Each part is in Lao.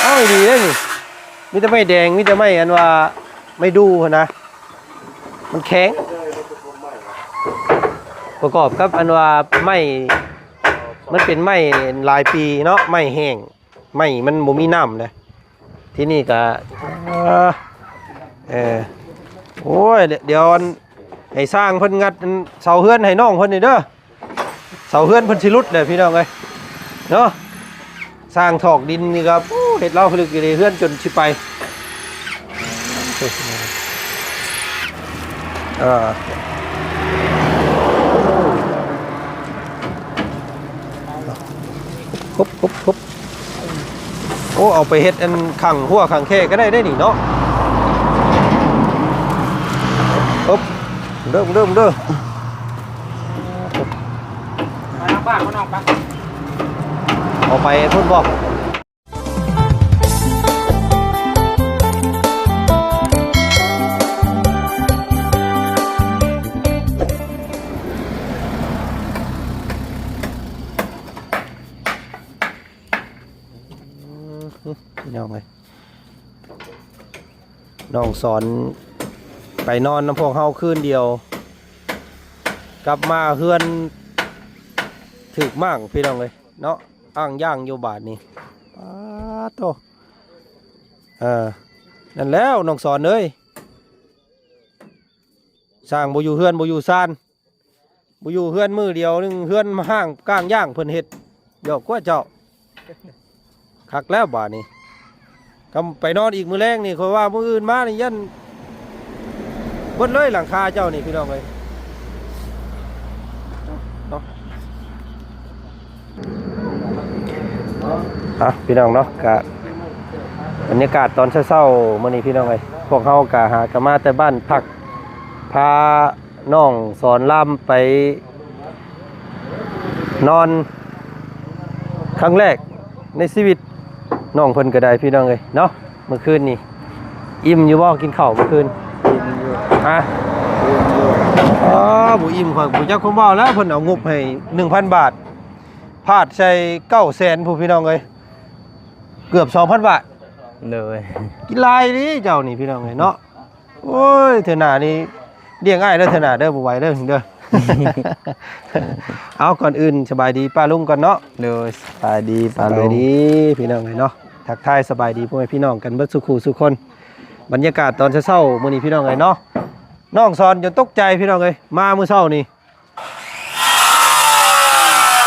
ເອົາ ດີເດ້ນີ້ ມີແຕ່ໄມ້ແດງ ມີແຕ່ໄມ້ອັນວ່າໄມ້ດູ່ຫັ້ນນະ ມັນແຂງ ປະກອບກັບອັນວ່າໄມ້ ມັນເປັນໄມ້ຫຼາຍປີເນາະ ໄມ້ແຫ້ງ ໄມ້ມັນບໍ່ມີນ້ຳເດ້ ທີ່ນີ້ກະ ເອີ ເອີ ໂອ້ຍ ດ- ດຽວອັນ ໃຫ້ຊ່າງເພິ່ນງັດອັນເສົາເຮືອນໃຫ້ນ້ອງເພິ່ນນີ້ເດີ ເສົາເຮືອນເພິ່ນຊິຫຼຸດແຫຼະພີ່ນ້ອງເອີຍເນາະ ຊ່າງຖອກດິນນີ້ກໍ ໂອ້ ເຮັດລາວພິລຶກຢູ່ໃນເຮືອນຈົນຊິໄປ ເອີ ຄົບ ຄົບ ຄົບ ໂອ້ ເອົາໄປເຮັດອັນຂັງຫົວຂັງແຂ້ກໍໄດ້ເດ້ນີ້ເນາະ ເອີບ ເດີ ເດີ ເດີ ມານອກບ້ານ ມານອກບ້ານ ເອົາໄປພຸ້ນບໍ່? ພີ່ນ້ອງເອີຍ ນ້ອງສອນໄປນອນນຳພວກເຮົາຄືນດຽວ ກັບມາເຮືອນຖືກມ້າງ ພີ່ນ້ອງເອີຍເນາະ ອ້າງຢ່າງຢູ່ບາດນີ້ ປາດໂທ້ ເອີ ນັ້ນແລ້ວ ນ້ອງສອນເອີຍ ຊ່າງບໍ່ຢູ່ເຮືອນບໍ່ຢູ່ຊານ ບໍ່ຢູ່ເຮືອນມື້ດຽວໜຶ່ງ ເຮືອນຮ້າງກ້າງຢ່າງເພິ່ນເຮັດ ຢອກກວ່າເຈົ້າ ຄັກແລ້ວບາດນີ້ ຄັນໄປນອນອີກມື້ແລງນີ້ ຂ້ອຍວ່າມື້ອື່ນມານີ້ຢ້ານເບິດເລີຍຫຼັງຄາເຈົ້ານີ້ ພີ່ນ້ອງເອີຍ ເນາະ ອ່ະ ພີ່ນ້ອງເນາະ ກະບັນຍາກາດຕອນເຊົ້າໆ ມື້ນີ້ ພີ່ນ້ອງເອີຍ ພວກເຮົາກະຫາກະມາແຕ່ບ້ານພັກ ພາ ນ້ອງສອນລຳໄປນອນຄັ້ງແລກໃນຊີວິດ ນ້ອງເພິ່ນກໍໄດ້ ພີ່ນ້ອງເອີຍເນາະ ມື້ຄືນນີ້ ອີ່ມຢູ່ບໍ່? ກິນເຂົ້າມື້ຄືນ ອີ່ມຢູ່ ຮະ ອີ່ມຢູ່ ອໍ ບໍ່ອີ່ມ ຂ້ອຍບໍ່ຈັກຄວາມເວົ້າແລ້ວ ເພິ່ນເອົາງົບໃຫ້ໜຶ່ງພັນບາດ ພາດໃສ່ເກົ້າແສນພຸ້ນ ພີ່ນ້ອງເອີຍ ເກືອບສອງພັນບາດ ໂດຍ ກິນຫຼາຍເດ້ເຈົ້ານີ້ ພີ່ນ້ອງເອີຍເນາະ. ໂອ້ຍ ເທື່ອໜ້ານີ້ລ້ຽງອ້າຍເດີ ເທື່ອໜ້າເດີ ບໍ່ໄຫວເດີ ເດີ ເອົາ ກ່ອນອື່ນສະບາຍດີປ້າລຸງກ່ອນເນາະ ໂດຍ ສະບາຍດີປ້າລຸງ ສະບາຍດີພີ່ນ້ອງເອີຍເນາະ ທັກທາຍສະບາຍດີພໍ່ແມ່ພີ່ນ້ອງກັນເບິດສູ່ຄູ່ສູ່ຄົນ ບັນຍາກາດຕອນເຊົ້າໆ ມື້ນີ້ພີ່ນ້ອງເອີຍເນາະ ນ້ອງສອນຈົນຕົກໃຈພີ່ນ້ອງເອີຍ ມາມື້ເຊົ້ານີ້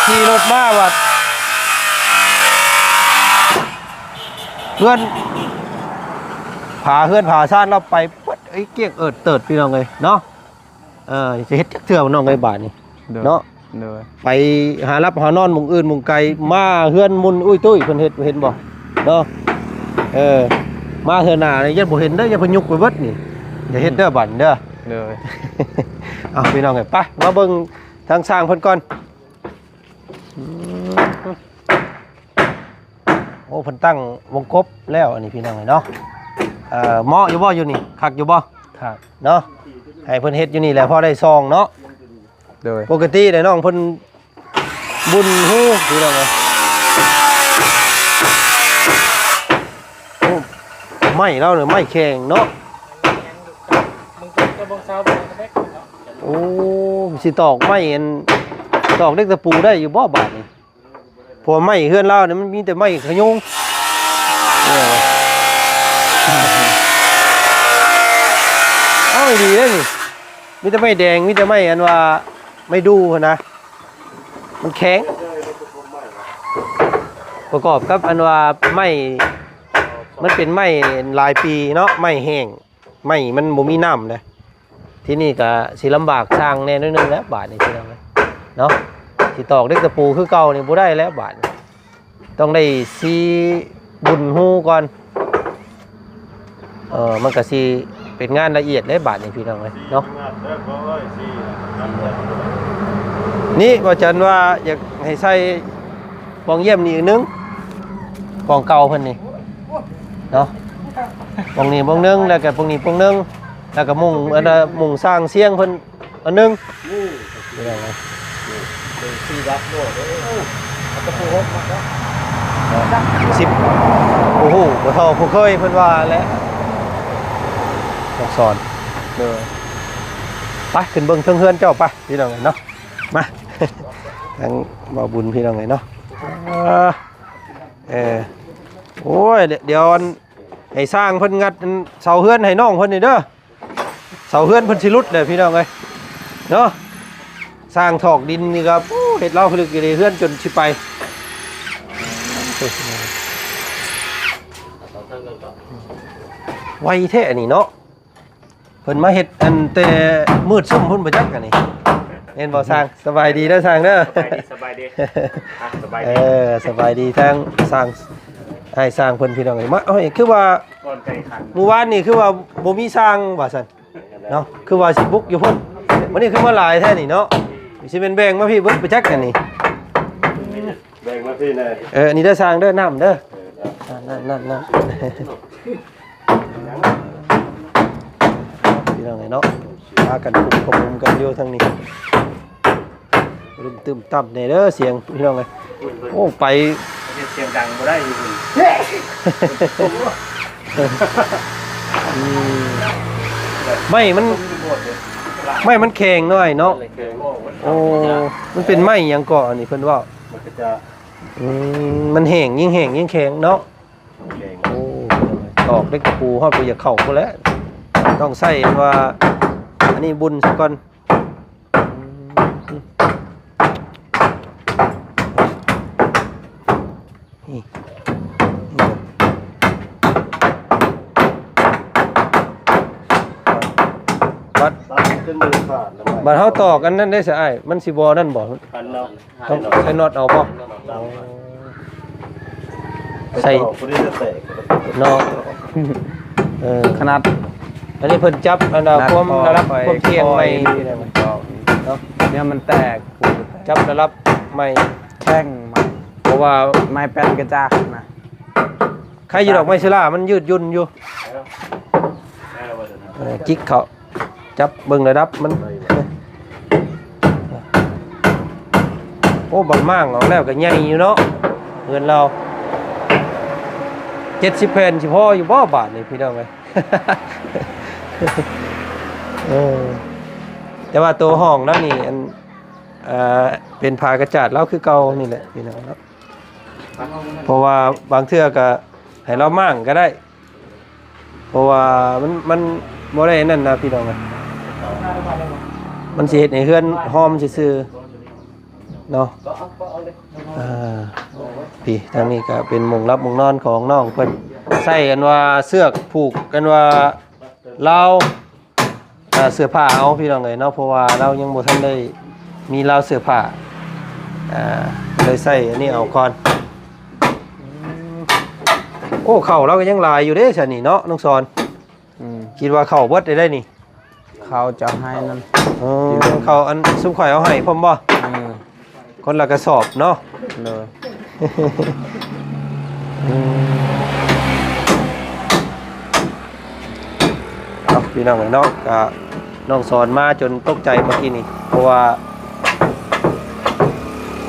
ຂີ່ລົດມາບັດ ເຮືອນ ຝາເຮືອນຝາຊານລາວໄປເບິດ ເອີຍ ກ້ຽງເອີດເຕີດ ພີ່ນ້ອງເອີຍເນາະ ເອີ ຈະເຮັດຈັກເທື່ອນ້ອງເອີຍບາດນີ້ ໂດຍ ເນາະ ໂດຍ ໄປຫາຫຼັບຫານອນໝ່ອງອື່ນໝ່ອງໄກ ມາເຮືອນໝຸ່ນອຸ້ຍຕຸ້ຍ ເພິ່ນເຮັດ ເຫັນບໍ່ເນາະ ເອີ ມາເທື່ອໜ້ານີ້ຢ້ານບໍ່ເຫັນເດີ ຢ້ານເພິ່ນຍຸກໄປເບິດນີ້ ຢ່າເຮັດເດີ ອືມ ບາດນີ້ເດີ ໂດຍ ເອົາ ພີ່ນ້ອງເອີຍ ໄປ ມາເບິ່ງທາງຊ່າງເພິ່ນກ່ອນ ອືມ ໂອ້ ເພິ່ນຕັ້ງວົງກົບແລ້ວ ອັນນີ້ພີ່ນ້ອງເອີຍເນາະ ເອີ ເໝາະຢູ່ບໍ່ ຢູ່ນີ້ ຄັກຢູ່ບໍ່ ຄັກ ເນາະ ໃຫ້ເພິ່ນເຮັດຢູ່ນີ້ແຫຼະ ພໍໄດ້ສ່ອງເນາະ ໂດຍ ປົກກະຕິແລ້ວນ້ອງເພິ່ນບຸນຫູ ພີ່ນ້ອງເອີຍ ໂອ້ ໄມ້ລາວນີ້ໄມ້ແຂງເນາະ ໂອ້ ຊິຕອກໄມ້ອັນ ຕອກເຫຼັກຕະປູໄດ້ຢູ່ບໍ່ບາດນີ້? ເພາະວ່າໄມ້ເຮືອນລາວນີ້ມັນມີແຕ່ໄມ້ຂະໂຍງ ເອີ ເອົາ ດີເດ້ນີ້ ມີແຕ່ໄມ້ແດງ ມີແຕ່ໄມ້ອັນວ່າໄມ້ດູ່ຫັ້ນນະ ມັນແຂງ ປະກອບກັບອັນວ່າໄມ້ ມັນເປັນໄມ້ຫຼາຍປີເນາະ ໄມ້ແຫ້ງ ໄມ້ມັນບໍ່ມີນ້ຳເດ້ ທີນີ້ກະຊິລຳບາກຊ່າງແດ່ໜ້ອຍໜຶ່ງແລ້ວບາດນີ້ ພີ່ນ້ອງເອີຍເນາະ ຊິຕອກເຫຼັກຕະປູຄືເກົ່ານີ້ບໍ່ໄດ້ແລ້ວບາດນີ້ ຕ້ອງໄດ້ຊີ້ບຸນຮູກ່ອນ ເອີ ມັນກະຊິເປັນງານລະອຽດເດ້ບາດນີ້ ພີ່ນ້ອງເອີຍເນາະ ນີ້ບ່າວຈັນວ່າຢາກໃຫ້ໃສ່ປ່ອງຢ້ຽມນີ້ອີກໜຶ່ງ ປ່ອງເກົ່າເພິ່ນນີ້ເນາະ ປ່ອງນີ້ປ່ອງໜຶ່ງ ແລ້ວກະປ່ອງນີ້ປ່ອງໜຶ່ງ ແລ້ວກະມຸງ ອັນນ່າ ມຸງສ້າງຊຽງເພິ່ນອັນໜຶ່ງ ນີ້ ພີ່ນ້ອງເອີຍ ສີ່ດັບໂລດເດ້ ເອົາໄປ ສິບ ໂອ້ໂຫ ບໍ່ເທົ່າຜູ້ເຄີຍເພິ່ນວ່າແຫຼະ ອັກສອນ. ໂດຍ ໄປຂຶ້ນເບິ່ງເທິງເຮືອນເຈົ້າໄປ ພີ່ນ້ອງເອີຍເນາະ. ມາ ທາງບ່າວບຸນ ພີ່ນ້ອງເອີຍເນາະ. ເອີ ໂອ້ຍ ດ- ດຽວອັນ ໃຫ້ຊ່າງເພິ່ນງັດອັນເສົາເຮືອນໃຫ້ນ້ອງເພິ່ນນີ້ເດີ. ເສົາເຮືອນເພິ່ນຊິຫຼຸດແຫຼະ ພີ່ນ້ອງເອີຍເນາະ. ຊ່າງຖອກດິນນີ້ກໍ ໂອ້ ເຮັດລາວລຶກຢູ່ເດ ເຮືອນຈົນຊິໄປ ໄວແທ້ອັນນີ້ເນາະ. ເພິ່ນມາເຮັດອັນແຕ່ມືດຊຶ້ມພຸ້ນບໍ່ຈັກອັນນີ້ ແມ່ນບໍ່ຊ່າງ? ສະບາຍດີເດີຊ່າງເດີ. ສະບາຍດີ ສະບາຍດີ ອ່ະ ສະບາຍດີ ເອີ ສະບາຍດີທາງຊ່າງ ອ້າຍຊ່າງເພິ່ນ ພີ່ນ້ອງເອີຍ. ມາ ເອີ ຄືວ່າ ມື້ວານນີ້ຄືວ່າບໍ່ມີຊ່າງວ່າຊັ້ນເນາະ ຄືວ່າຊິບຸກຢູ່ພຸ້ນ ມື້ນີ້ຄືມາຫຼາຍແທ້ນີ້ເນາະ. ຊິແມ່ນແບ່ງມາພີ້ເບິດປະຈັກອັນນີ້ ແບ່ງມາພີ້ແດ່. ເອີ ອັນນີ້ເດີຊ່າງເດີ ນ້ຳເດີ. ເອີ ນັ້ນໆໆ ພີ່ນ້ອງເອີຍເນາະ ພາກັນຄຸມຂະມຸມກັນຢູ່ທາງນີ້. ລຶ້ມຕຶ້ມຕ່ຳແດ່ເດີສຽງ ພີ່ນ້ອງເອີຍ. ໂອ້ ໄປ ເຮັດສຽງດັງບໍ່ໄດ້ຢູ່ ອືມ ໄມ້ມັນ ໄມ້ມັນແຂງໜ້ອຍເນາະ. ໂອ້ ມັນເປັນໄມ້ຫຍັງເກາະອັນນີ້ເພິ່ນເວົ້າ? ມັນກໍຈະ ອືມ ມັນແຫ້ງ ຍິ່ງແຫ້ງຍິ່ງແຂງເນາະ. ໂອ້ ຕອກເຫຼັກຕະປູຮອດບໍ່ຢາກເຂົ້າພຸ້ນແຫຼະ ຕ້ອງໃຊ້ອັນວ່າ ອັນນີ້ບຸນຊະກ່ອນ. ບັດ ບັດເຮົາຕອກອັນນັ້ນໄດ້ຊະອ້າຍ ມັນຊິບໍ່ນັ້ນບໍ່? ອັນເນາະ ຕ້ອງໃສ່ນັອດເອົາບໍ່? ໃສ່ ພໍດີຈະແຕກເນາະ. ເອີ ຂະໜາດ ອັນນີ້ເພິ່ນຈັບອັນນ່າ ຄວາມລະດັບຄວາມທ່ຽງໃໝ່ເນາະ ແນວມັນແຕກ ຈັບລະດັບໃໝ່ ແຂງໃໝ່ ເພາະວ່າໄມ້ແປ້ນກະຈາກນະ. ໃຄຢູ່ດອກໄມ້ເຊລາ ມັນຍືດຫຍຸ້ນຢູ່. ເອີ ຈິກເຂົ້າ ຈັບເບິ່ງລະດັບມັນ. ໂອ້ ບັກມ້າງອອກແລ້ວກໍໃຫຍ່ຢູ່ເນາະ ເຮືອນລາວ ເຈັດສິບແຜ່ນຊິພໍຢູ່ບໍ່ບາດນີ້ ພີ່ນ້ອງເອີຍ. ເອີ ແຕ່ວ່າໂຕຫ້ອງລາວນີ້ ອັນ ເປັນຜ້າກະຈາດລາວຄືເກົ່ານີ້ແຫຼະ ພີ່ນ້ອງເນາະ. ເພາະວ່າບາງເທື່ອກໍໃຫ້ລາວມ້າງກໍໄດ້ ເພາະວ່າມັນ ມັນບໍ່ໄດ້ນັ້ນນະ ພີ່ນ້ອງເອີຍ ມັນຊິເຮັດໃຫ້ເຮືອນຫອມຊື່ໆເນາະ. ອ່າ ພີ້ ທາງນີ້ກໍເປັນໝ່ອງຫຼັບໝ່ອງນອນຂອງນ້ອງເພິ່ນ ໃຊ້ອັນວ່າເຊືອກຜູກ ອັນວ່າລາວ ອ່າ ເສື້ອຜ້າເອົາ ພີ່ນ້ອງເອີຍເນາະ ເພາະວ່າລາວຍັງບໍ່ທັນໄດ້ມີລາວເສື້ອຜ້າ ອ່າ ເລີຍໃຊ້ອັນນີ້ເອົາກ່ອນ. ໂອ້ ເຂົ້າລາວກໍຍັງຫຼາຍຢູ່ເດ້ຊະນີ້ເນາະ ນ້ອງສອນ. ອືມ ຄິດວ່າເຂົ້າເບິດໄດ້ນີ້ ເຂົ້າເຈົ້າໃຫ້ນັ້ນ. ເອີ ເຂົ້າອັນຊຸມຂ້ອຍເອົາໃຫ້ພ້ອມບໍ່? ເອີ ຄົນລະກະສອບເນາະ. ໂດຍ ອືມ ເອົາ ພີ່ນ້ອງເອີຍເນາະ ກະນ້ອງສອນມາຈົນຕົກໃຈເມື່ອກີ້ນີ້ ເພາະວ່າ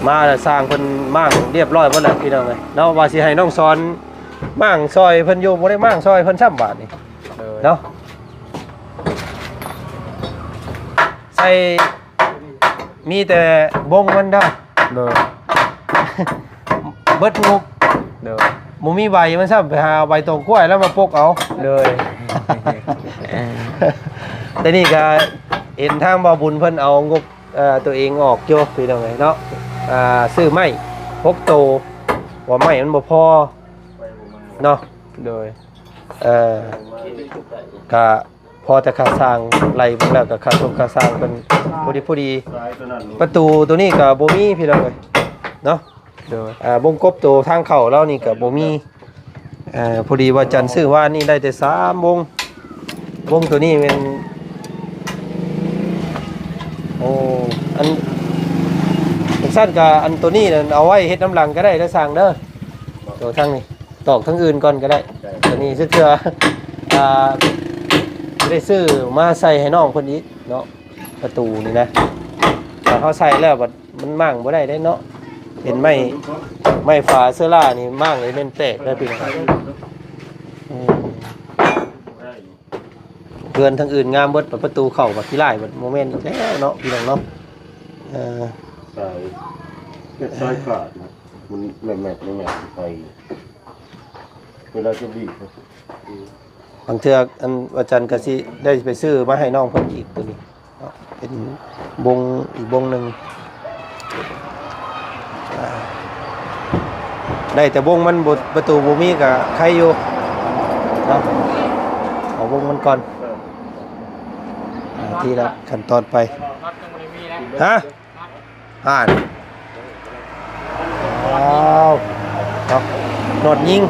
ມາແລ້ວຊ່າງເພິ່ນມ້າງຮຽບຮ້ອຍໝົດແລ້ວ ພີ່ນ້ອງເອີຍເນາະ. ວ່າຊິໃຫ້ນ້ອງສອນມ້າງຊ່ອຍເພິ່ນຢູ່ ບໍ່ໄດ້ມ້າງຊ່ອຍເພິ່ນຊ້ຳບາດນີ້ ໂດຍ ເນາະ. ໃສ່ ມີແຕ່ບົງມັນເດີ. ໂດຍ ເບິດງົບ. ໂດຍ ບໍ່ມີໃບມັນຊ້ຳ ໄປຫາໃບຕອງກ້ວຍແລ້ວມາປົກເອົາ. ໂດຍ ແຕ່ນີ້ກໍເຫັນທາງບ່າວບຸນເພິ່ນເອົາງົບ ເອີ ຕົວເອງອອກຢູ່ ພີ່ນ້ອງເອີຍເນາະ. ອ່າ ຊື້ໄມ້ຫົກໂຕ ວ່າໄມ້ມັນບໍ່ພໍເນາະ. ໂດຍ ເອີ ກະ ພໍແຕ່ຄ່າສ້າງ ໄລ່ເບິ່ງແລ້ວກໍຄ່າຊົງຄ່າສ້າງເພິ່ນພໍດີ ພໍດີ. ປະຕູໂຕນີ້ກໍບໍ່ມີ ພີ່ນ້ອງເອີຍເນາະ. ໂດຍ ອ່າ ວົງກົບໂຕທາງເຂົ້າລາວນີ້ກໍບໍ່ມີ. ເອີ ພໍດີວ່າຈັນຊື້ວານນີ້ໄດ້ແຕ່ສາມວົງ ວົງໂຕນີ້ແມ່ນ ໂອ້ ອັນ ຈັ່ງຊັ້ນກໍອັນໂຕນີ້ນັ້ນເອົາໄວ້ເຮັດນຳຫຼັງກໍໄດ້ເດີຊ່າງເດີ ໂຕທາງນີ້. ຕອກທາງອື່ນກ່ອນກໍໄດ້ ໂຕນີ້ຊິເທື່ອ ອ່າ ຊິໄດ້ຊື້ມາໃສ່ໃຫ້ນ້ອງເພິ່ນອີກເນາະ ປະຕູນີ້ນະ. ຖ້າເຮົາໃສ່ແລ້ວບັດມັນມ້າງບໍ່ໄດ້ເດ້ເນາະ. ເຫັນໄມ້ ໄມ້ຝາເຊື້ອລານີ້ມ້າງເລີຍແມ່ນແຕກເດີພີ່ນ້ອງ. ເອີ ເຮືອນທາງອື່ນງາມເບິດ ປະຕູເຂົ້າບັກຂີ້ລ້າຍເບິດ ບໍ່ແມ່ນອີກແລ້ວເນາະ ພີ່ນ້ອງເນາະ. ເອີ ສາຍ ເປັນສາຍຂາດນະ ມັນແມັດໆ ແມັດໆ ໄປ ເວລາຈະບີບ ບາງເທື່ອອັນວ່າຈັນກະຊິໄດ້ໄປຊື້ມາໃຫ້ນ້ອງເພິ່ນອີກໂຕນີ້ເນາະ ເປັນວົງອີກວົງໜຶ່ງ. ອາ ໄດ້ແຕ່ວົງມັນບໍ່ ປະຕູບໍ່ມີກະໄຄຢູ່ເນາະ ເອົາວົງມັນກ່ອນ. ອາ ທີລະຂັ້ນຕອນໄປ. ຮະ? ອ່ານ ວ້າວ ເນາະ ນັອດຍິງ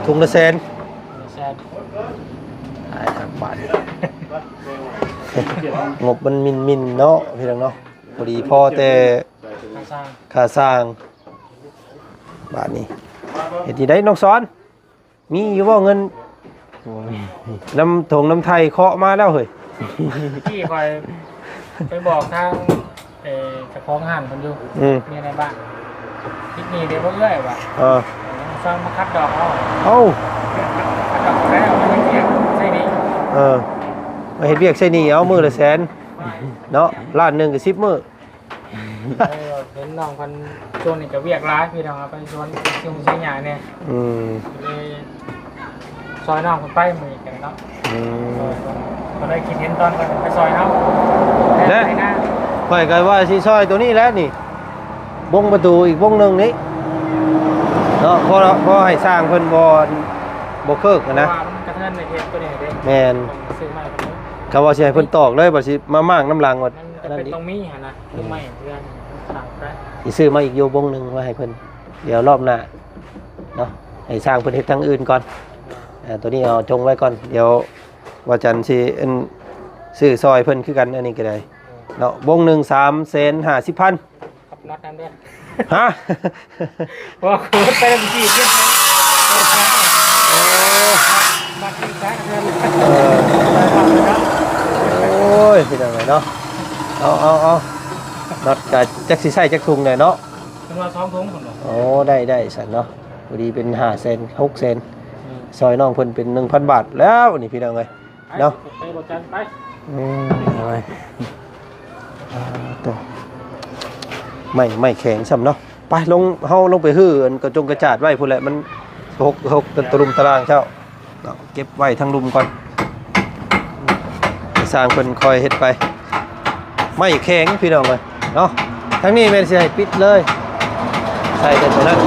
ທຸງລະແສນ ແສນ ຕາຍຄັກບາດ ງົບມັນມິນໆ ເນາະ ພີ່ນ້ອງເນາະ ພໍດີພໍແຕ່ ຄ່າສ້າງ ຄ່າສ້າງ. ບາດນີ້ເຮັດຈັ່ງໃດນ້ອງສອນ? ມີຢູ່ບໍ່ເງິນ? ໂອ້ຍ ນຳຖົງນຳໄຖ່ເຄາະມາແລ້ວເຮີ້ຍ. ເມື່ອກີ້ຂ້ອຍໄປບອກທາງ ເອີ ເຈົ້າຂອງຮ້ານເພິ່ນຢູ່ ອືມ ເມຍໃນບ້ານ ຕິດໜີ້ເດ້ບໍ່ເອື້ອຍວ່າ ເອີ ເອີ ມາຊ່ອຍມາຂັດດອກເອົາ ເອົ້າ ຂັດດອກບໍ່ໄດ້ ເອົາມາເຮັດວຽກໃຊ້ໜີ້ ເອີ ມາເຮັດວຽກໃຊ້ໜີ້ ເອົາມື້ລະແສນເນາະ ລ້ານໜຶ່ງກໍສິບມື້. ເອີ ເຫັນນ້ອງເພິ່ນຊ່ວງນີ້ກະວຽກຫຼາຍພີ່ນ້ອງ ເອົາໄປສວນ ເຮັດສວນເຮັດຫຍ້າແດ່ ອືມ ເລີຍຊ່ອຍນ້ອງເພິ່ນໄປມື້ນີ້ກະເນາະ ອືມ ເອີ ເພິ່ນໄດ້ຄິດເຫັນຕອນເພິ່ນໄປຊ່ອຍເຮົາ ແລະ ໄປນາ ຂ້ອຍກະວ່າຊິຊ່ອຍໂຕນີ້ແຫຼະນີ້ ວົງປະຕູອີກວົງໜຶ່ງນີ້ເນາະ ພໍ ພໍໃຫ້ຊ່າງເພິ່ນບໍ່ ບໍ່ເຄິກຫັ້ນນະ ເພາະວ່າມັນກະເທີນໃນເຂດໂຕນີ້ເດ້ ແມ່ນ ຊື້ໃໝ່ເພິ່ນ ກະວ່າຊິໃຫ້ເພິ່ນຕອກເລີຍ ວ່າຊິມາມ້າງນຳຫຼັງວ່າ ມັນຈຳເປັນຕ້ອງມີຫັ້ນນະ ຄືໄມ້ເພື່ອສ້າງໄດ້ ຊິຊື້ມາອີກຢູ່ວົງໜຶ່ງໄວ້ໃຫ້ເພິ່ນ ດຽວລອບໜ້າເນາະ ໃຫ້ຊ່າງເພິ່ນເຮັດທາງອື່ນກ່ອນ ເອີ ໂຕນີ້ເອົາຈົ່ງໄວ້ກ່ອນ ດຽວວ່າຈັນຊິ ອັນ ຊື້ຊ່ອຍເພິ່ນຄືກັນ ອັນນີ້ກະໄດ້ເນາະ ວົງໜຶ່ງສາມແສນຫ້າສິບພັນ ກັບນັດນັ້ນເດີ ຮະ? ບໍ່ ໄປແລ້ວຊິ ໂອ້ ມັດອີກຊະເດີ ເອີ ໂອ້ຍ ເປັນຈັ່ງໃດເນາະ ເອົາ ເອົາ ເອົາ ນັດກະຈັກຊິໃຊ້ຈັກຖົງແດ່ເນາະ ເພິ່ນວ່າສອງຖົງພຸ້ນເນາະ ໂອ້ ໄດ້ ໄດ້ຊັ້ນເນາະ ພໍດີເປັນຫ້າແສນ ຫົກແສນ ອືມ ຊ່ອຍນ້ອງເພິ່ນເປັນໜຶ່ງພັນບາດແລ້ວນີ້ພີ່ນ້ອງເອີຍ ເນາະ ໄປບໍ່ຈັນໄປ ອືມ ໂອ້ຍ ອ່າ ໂຕ ໄມ້ ໄມ້ແຂງຊ້ຳເນາະ ໄປລົງ ເຮົາລົງໄປຮື້ອັນກະຈົງກະຈາດໄວ້ພຸ້ນແຫຼະ ມັນຫົກ ຫົກຕະລຸມຕະລາງເຈົ້າເນາະ ເກັບໄວ້ທາງລຸ່ມກ່ອນ ໃຫ້ຊ່າງເພິ່ນຄ່ອຍເຮັດໄປ ໄມ້ແຂງພີ່ນ້ອງເອີຍ ເນາະ ທາງນີ້ແມ່ນຊິໃຫ້ປິດເລີຍ ໃສ່ແຕ່ໂຕນັ້ນ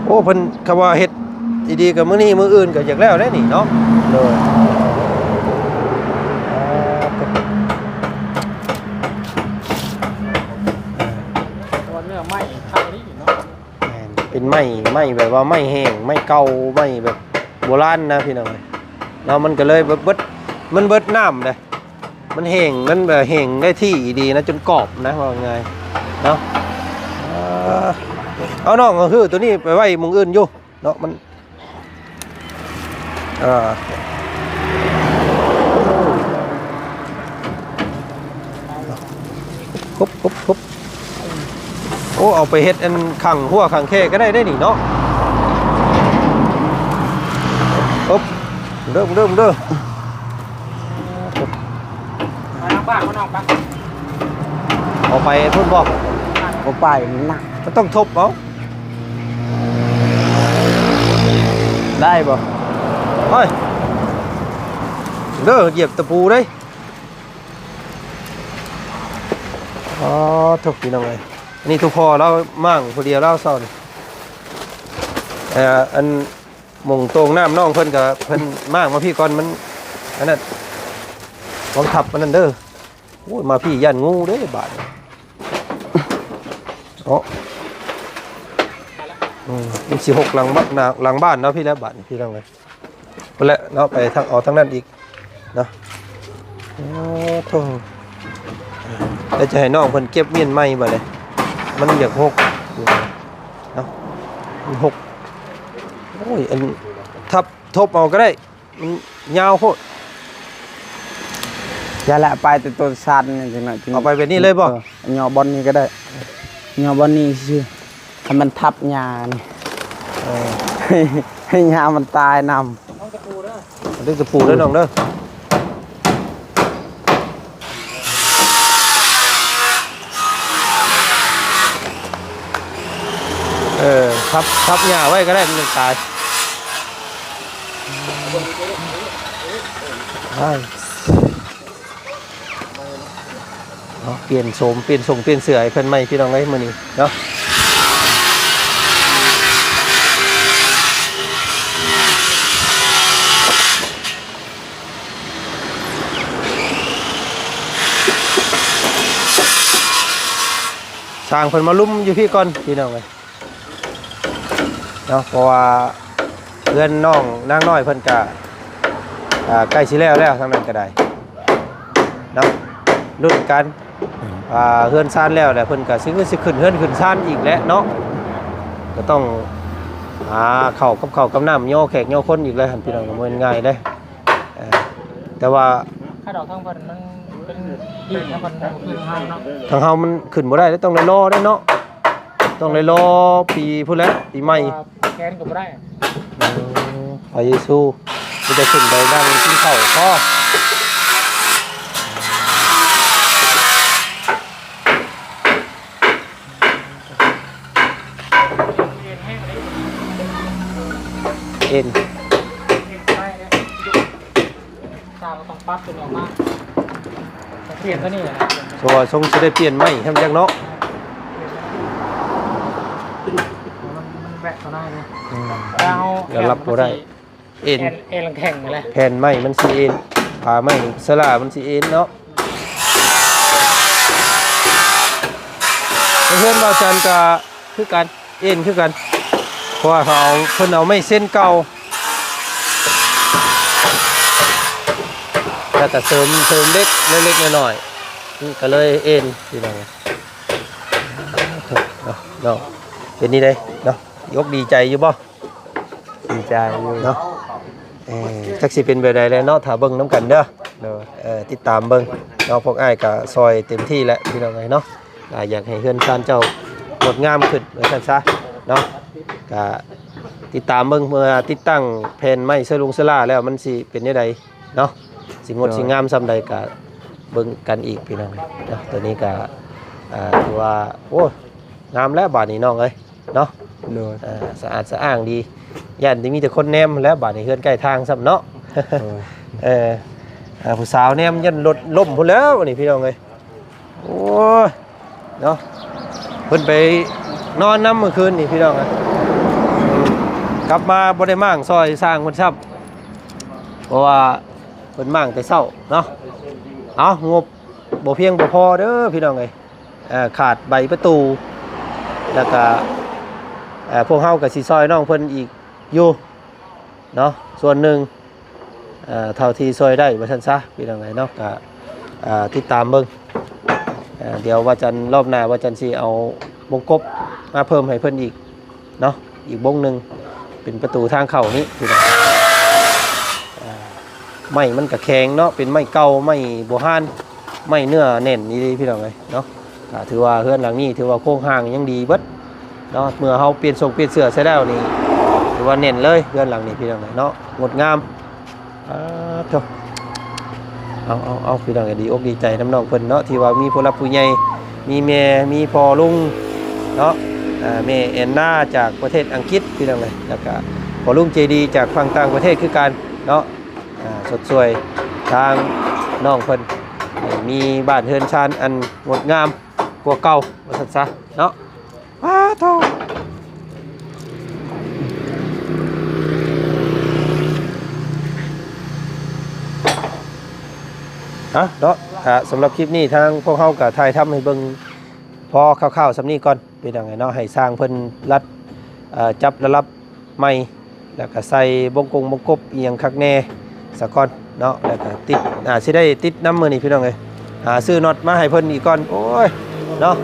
ໂອ້ ເພິ່ນ ຄຳວ່າເຮັດດີໆ ກະມື້ນີ້ມື້ອື່ນກະຢາກແລ້ວແລ້ວນີ້ເນາະ ໂດຍ ອ່າ ເປັນເນື້ອໄມ້ຄັກອີ່ຫຼີເນາະ ແມ່ນ ເປັນໄມ້ ໄມ້ແບບວ່າໄມ້ແຫ້ງ ໄມ້ເກົ່າ ໄມ້ແບບໂບລານນະພີ່ນ້ອງເອີຍ ແລ້ວມັນກະເລີຍເບິດ ເບິດ ມັນເບິດນ້ຳເດ້ ມັນແຫ້ງ ມັນແບບແຫ້ງໄດ້ທີ່ດີນະ ຈົນກອບນະ ເວົ້າງ່າຍເນາະ ເອົາ ເອົານ້ອງ ເອົາ ຄືໂຕນີ້ໄປໄວ້ໝ່ອງອື່ນຢູ່ເນາະ ມັນ ອ່າ ຄົບ ຄົບ ຄົບ ໂອ້ ເອົາໄປເຮັດອັນຂັງຫົວຂັງແຂ້ກະໄດ້ເດ້ນີ້ເນາະ ເອີບ ເດີ ເດີ ເດີ ມາທາງບ້ານ ມານອກ ເອົາໄປພຸ້ນບໍ່ ເອົາໄປນະ ມັນຕ້ອງທົບເອົາ ໄດ້ບໍ່ ເຮີ້ຍ ເດີ ຢຽບຕະປູເດ້. ອໍ ໂທ້ ພີ່ນ້ອງເອີຍ ອັນນີ້ໂທ້ພໍ່ລາວມ້າງຜູ້ດຽວລາວເຊົານີ້ ເອີ ອັນໝ່ອງໂຕ່ງນ້ຳນ້ອງເພິ່ນກະ ເພິ່ນມ້າງມາພີ້ກ່ອນ ມັນອັນນັ້ນ ກອງທັບອັນນັ້ນເດີ ໂອ້ຍ ມາພີ້ຢ້ານງູເດ້ບາດນີ້ ເນາະ ອືມ ມັນຊິຫົກຫຼັງບ- ໜ້າ ຫຼັງບ້ານເນາະ ພີ້ແລ້ວບາດນີ້ ພີ່ນ້ອງເອີຍ. ພຸ້ນແຫຼະເນາະ ໄປທາງ ອອກທາງນັ້ນອີກເນາະ ໂອ້ໂທ້ ແລ້ວຈະໃຫ້ນ້ອງເພິ່ນເກັບມ້ຽນໃໝ່ບາດນີ້ ມັນຢາກຫົກເນາະ ມັນຫົກ ໂອ້ຍ ອັນ ທັບ ທົບເອົາກະໄດ້ ມັນຍາວໂພດ ຢ່າແຫຼະ ໄປແຕ່ຕົ້ນຊັ້ນຈັ່ງໜ້ອຍ ເອົາໄປແບບນີ້ເລີຍບໍ່? ເອີ ຍໍບ່ອນນີ້ກໍໄດ້ ຍໍບ່ອນນີ້ຊື່ ໃຫ້ມັນທັບຫຍ້ານີ້ ເອີ ໃຫ້ ໃຫ້ຫຍ້າມັນຕາຍນຳ. ເອົາຕະປູເດີ ເອົາຕະປູເດີນ້ອງເດີ. ເອີ ທັບ ທັບຫຍ້າໄວ້ກໍໄດ້ ມັນຈັ່ງຕາຍ. ເນາະ ປ່ຽນໂສມ ປ່ຽນຊົງ ປ່ຽນເສື້ອໃຫ້ເພິ່ນໃໝ່ ພີ່ນ້ອງເອີຍ ມື້ນີ້ເນາະ. ຊ່າງເພິ່ນມາລຸມຢູ່ພີ້ກ່ອນ ພີ່ນ້ອງເອີຍ. ເນາະ ເພາະວ່າເຮືອນນ້ອງນາງນ້ອຍເພິ່ນກະ ອ່າ ໃກ້ຊິແລ້ວແລ້ວ ທາງນັ້ນກະໄດ້ເນາະ ລຸ້ນກັນ ອືມ ອ່າ ເຮືອນຊານແລ້ວແຫຼະ ເພິ່ນກະຊິ ຄືຊິຂຶ້ນເຮືອນຂຶ້ນຊານອີກແຫຼະເນາະ. ກະຕ້ອງຫາເຂົ້າກັບເຂົ້າກັບນ້ຳ ຍໍແຂກຍໍຄົນອີກແຫຼະ ພີ່ນ້ອງ ກະບໍ່ແມ່ນງ່າຍເດ້. ເອີ ແຕ່ວ່າ ຄ່າດອກທາງເພິ່ນມັນເປັນທີ່ທາງເພິ່ນຄືເຮົາເນາະ ທາງເຮົາມັນຂຶ້ນບໍ່ໄດ້ເດ້ ຕ້ອງໄດ້ລໍເດ້ເນາະ ຕ້ອງໄດ້ລໍປີພຸ້ນແຫຼະ ປີໃໝ່ ແຂນກໍບໍ່ໄດ້. ອືມ ພະເຢຊູ ມີແຕ່ຂຶ້ນໄປນັ່ງກິນເຂົ້າພໍ. ເອັນ ຊ່າງກໍຕ້ອງປັບຕົວນີ້ອອກມາ ປ່ຽນຕົວນີ້ນະ ໂອ້ ຊົງຊິໄດ້ປ່ຽນໃໝ່ແຮງຈັກເນາະ. ມັນ ມັນແວະເຂົ້າໃນເດ້ ອືມ ແລ້ວເຮົາ ກໍລັບບໍ່ໄດ້ ເອັນ ເອັນ ເອັນແຂງແຫຼະ ແຜ່ນໄມ້ມັນຊິເອັນ ຝາໄມ້ສະຫຼາມັນຊິເອັນເນາະ. ເຮືອນບ່າວຈັນກະຄືກັນ ເອັນຄືກັນ ເພາະວ່າເຂົາເອົາ ເພິ່ນເອົາໄມ້ເສັ້ນເກົ່າ ແລ້ວກະເສີມ ເສີມເຫຼັກເລັກໆນ້ອຍໆ ມັນກະເລີຍເອັນ ພີ່ນ້ອງເນາະ. ເປັນນີ້ເດ້ເນາະ ດີອົກດີໃຈຢູ່ບໍ່? ດີໃຈຢູ່ເນາະ. ເອີ ຈັກຊິເປັນແບບໃດແຫຼະເນາະ ຖ້າເບິ່ງນຳກັນເດີ. ໂດຍ ເອີ ຕິດຕາມເບິ່ງເນາະ ພວກອ້າຍກະຊ່ອຍເຕັມທີ່ແຫຼະ ພີ່ນ້ອງເອີຍເນາະ. ກະຢາກໃຫ້ເຮືອນຊານເຈົ້າງົດງາມຂຶ້ນວ່າຊັ້ນຊະເນາະ. ກະຕິດຕາມເບິ່ງ ເມື່ອຕິດຕັ້ງແຜ່ນໄມ້ສະຫຼົງສະຫຼາແລ້ວ ມັນຊິເປັນແນວໃດເນາະ ຊິງົດ ໂດຍ ຊິງາມສ່ຳໃດ ກະເບິ່ງກັນອີກ ພີ່ນ້ອງເນາະ. ໂຕນີ້ກະ ອ່າ ຖືວ່າ ໂອ້ ງາມແລ້ວບາດນີ້ນ້ອງເອີຍ ເນາະ. ໂດຍ ເອີ ສະອາດສະອ້າງດີ ຢ້ານຊິມີແຕ່ຄົນແນມແລ້ວບາດນີ້ ເຮືອນໃກ້ທາງຊ້ຳເນາະ. ໂດຍ ເອີ ອ່າ ຜູ້ສາວແນມຢ້ານລົດລົ້ມພຸ້ນແລ້ວນີ້ ພີ່ນ້ອງເອີຍ. ໂອ້ຍ ເນາະ ເພິ່ນໄປນອນນຳມື້ຄືນນີ້ ພີ່ນ້ອງເອີຍ ກັບມາບໍ່ໄດ້ມ້າງຊ່ອຍຊ່າງເພິ່ນຊ້ຳ ເພາະວ່າເພິ່ນມ້າງແຕ່ເຊົ້າເນາະ. ເອົາ ງົບບໍ່ພຽງບໍ່ພໍເດີ ພີ່ນ້ອງເອີຍ. ເອີ ຂາດໃບປະຕູ ແລ້ວກະ ເອີ ພວກເຮົາກະຊິຊ່ອຍນ້ອງເພິ່ນອີກຢູ່ເນາະ ສ່ວນໜຶ່ງ ເອີ ເທົ່າທີ່ຊ່ອຍໄດ້ວ່າຊັ້ນຊະ ພີ່ນ້ອງເອີຍເນາະ. ກະ ເອີ ຕິດຕາມເບິ່ງ ເອີ ດຽວວ່າຈັນ ລອບໜ້າວ່າຈັນຊິເອົາວົງກົບມາເພີ່ມໃຫ້ເພິ່ນອີກ ເນາະ ອີກວົງໜຶ່ງ ເປັນປະຕູທາງເຂົ້ານີ້ ພີ່ນ້ອງ. ອ່າ ໄມ້ມັນກະແຂງເນາະ ເປັນໄມ້ເກົ່າ ໄມ້ບູຮານ ໄມ້ເນື້ອແໜ້ນອີ່ຫຼີ ພີ່ນ້ອງເອີຍເນາະ. ກະຖືວ່າເຮືອນຫຼັງນີ້ຖືວ່າໂຄງຮ່າງຍັງດີເບິດເນາະ ເມື່ອເຮົາປ່ຽນຊົງປ່ຽນເສື້ອໃສ່ແລ້ວນີ້ ຖືວ່າແໜ້ນເລີຍເຮືອນຫຼັງນີ້ ພີ່ນ້ອງເອີຍເນາະ ງົດງາມ. ອ່າ ໂທ້ ເອົາ ເອົາ ເອົາ ພີ່ນ້ອງ ກໍດີອົກດີໃຈນຳນ້ອງເພິ່ນເນາະ ທີ່ວ່າມີຜູ້ຫຼັກຜູ້ໃຫຍ່ ມີແມ່ ມີພໍ່ລຸງເນາະ ອ່າ ແມ່ແອນນາຈາກປະເທດອັງກິດ ພີ່ນ້ອງເອີຍ ແລ້ວກະພໍ່ລຸງໃຈດີຈາກຝັ່ງຕ່າງປະເທດຄືກັນເນາະ ອ່າ ຊົດຊ່ວຍທາງນ້ອງເພິ່ນ ໃຫ້ມີບ້ານເຮືອນຊານອັນງົດງາມກວ່າເກົ່າ ວ່າຊັ້ນຊະເນາະ. ປາໂທ້ ອ່ະເນາະ ກະສຳລັບຄລິບນີ້ ທາງພວກເຮົາກະຖ່າຍທຳໃຫ້ເບິ່ງພໍຄ່າວໆສ່ຳນີ້ກ່ອນ ເປັນຫຍັງເນາະ ໃຫ້ຊ່າງເພິ່ນລັດ ເອີ ຈັບລະດັບໃໝ່ ແລ້ວກະໃສ່ບົງກົງບົງກົບອີ່ຫຍັງຄັກແນ່ສາກ່ອນເນາະ ແລ້ວກະຕິດ ອ່າ ຊິໄດ້ຕິດນຳມື້ນີ້ ພີ່ນ້ອງເອີຍ. ຫາຊື້ນັອດມາໃຫ້ເພິ່ນອີກກ່ອນ ໂອ້ຍ ເນາະ.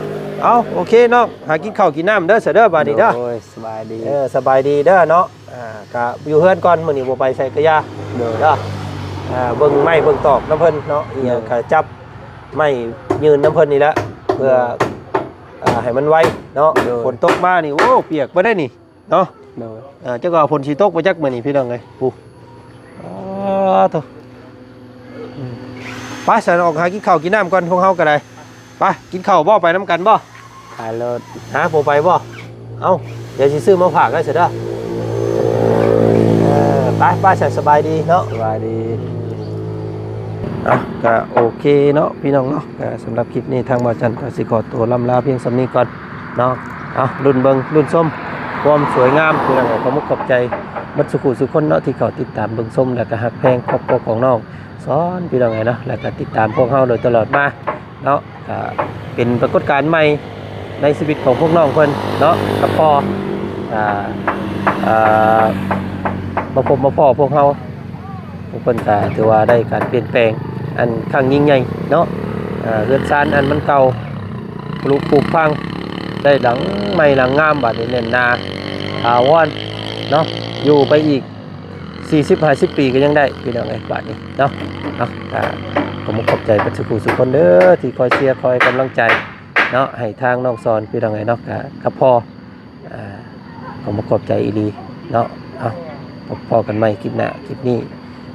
ເອົາ ໂອເຄນ້ອງ ຫາກິນເຂົ້າກິນນ້ຳເດີ ສະເດີ ບາດນີ້ເດີ. ໂດຍ ສະບາຍດີ ເອີ ສະບາຍດີເດີເນາະ. ອ່າ ກະຢູ່ເຮືອນກ່ອນ ມື້ນີ້ບໍ່ໄປໃສກະຢ່າ ໂດຍ ເດີ. ອ່າ ເບິ່ງໄມ້ເບິ່ງຕອກນຳເພິ່ນເນາະ ອີ່ຫຍັງ ໂດຍ ກະຈັບໄມ້ຍື່ນນຳເພິ່ນນີ້ແຫຼະ ເພື່ອ ໂດຍ ອ່າ ໃຫ້ມັນໄວເນາະ ໂດຍ ຝົນຕົກມານີ້ ໂອ້ ປຽກເບິດໄດ໋ນີ້ເນາະ ໂດຍ ເອີ ຈັກວ່າຝົນຊິຕົກບໍ່ຈັກມື້ນີ້ພີ່ນ້ອງເອີຍ ປູ້ ອ້າ ໂທ້ ອືມ ໄປ ຊັ້ນອອກຫາກິນເຂົ້າກິນນ້ຳກ່ອນ ພວກເຮົາກໍໄດ້ ໄປ ກິນເຂົ້າບໍ່ ໄປນຳກັນບໍ່? ຂາຍລົດ ຮະ ບໍ່ໄປບໍ່? ເອົ້າ ດຽວຊິຊື້ມາຝາກໃຫ້ຊະເດີ ເອີ ໄປ ໄປ ຊັ້ນ ສະບາຍດີເນາະ ສະບາຍດີ ເອົ້າ ກະໂອເຄເນາະ ພີ່ນ້ອງເນາະ ກະສຳລັບຄລິບນີ້ ທາງບ່າວຈັນກໍຊິຂໍຕົວລ່ຳລາພຽງສ່ຳນີ້ກ່ອນເນາະ ເອົ້າ ລຸ້ນເບິ່ງ ລຸ້ນຊົມຄວາມສວຍງາມ ພີ່ນ້ອງເອີຍ ຂໍມຸກຂອບໃຈເບິດສູ່ຄູ່ສູ່ຄົນເນາະ ທີ່ເຂົ້າຕິດຕາມເບິ່ງຊົມ ແລະກະຮັກແພງຄອບຄົວຂອງນ້ອງ ສອນ ພີ່ນ້ອງເອີຍເນາະ ແລ້ວກໍຕິດຕາມພວກເຮົາໂດຍຕະຫຼອດມາເນາະ ກໍເປັນປາກົດການໃໝ່ໃນຊີວິດຂອງພວກນ້ອງເພິ່ນເນາະ ກັບພໍ່ ອ່າ ອ່າ ມາພົບມາພໍ້ພວກເຮົາ ພວກເພິ່ນກໍຖືວ່າໄດ້ການປ່ຽນແປງອັນຄັ້ງຍິ່ງໃຫຍ່ເນາະ ເຮືອນຊານອັນມັນເກົ່າ ປຸກປຸກພັງ ໄດ້ຫຼັງໃໝ່ຫຼັງງາມ ບາດນີ້ແໜ້ນໜາຖາວອນເນາະ ຢູ່ໄປອີກ ສີ່ສິບຫ້າສິບປີກໍຍັງໄດ້ ພີ່ນ້ອງເອີຍ ບາດນີ້ເນາະ ເອົາ ກໍຂໍຂອບໃຈເບິດສູ່ຄູ່ສູ່ຄົນເດີ ທີ່ຄອຍເຊຍ ຄອຍໃຫ້ກຳລັງໃຈເນາະ ໃຫ້ທາງນ້ອງສອນ ພີ່ນ້ອງເອີຍເນາະ ກະກັບພໍ່ ອ່າ ກໍຂໍຂອບໃຈອີ່ຫຼີເນາະ ເອົາ ພົບພໍ້ກັນໃໝ່ຄລິບໜ້າ ຄລິບນີ້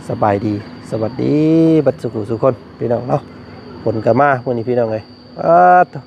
ສະບາຍດີ ສະຫວັດດີເບິດສູ່ຄູ່ສູ່ຄົນ ພີ່ນ້ອງເນາະ ຝົນກໍມາມື້ນີ້ ພີ່ນ້ອງເອີຍ ປາດໂທ້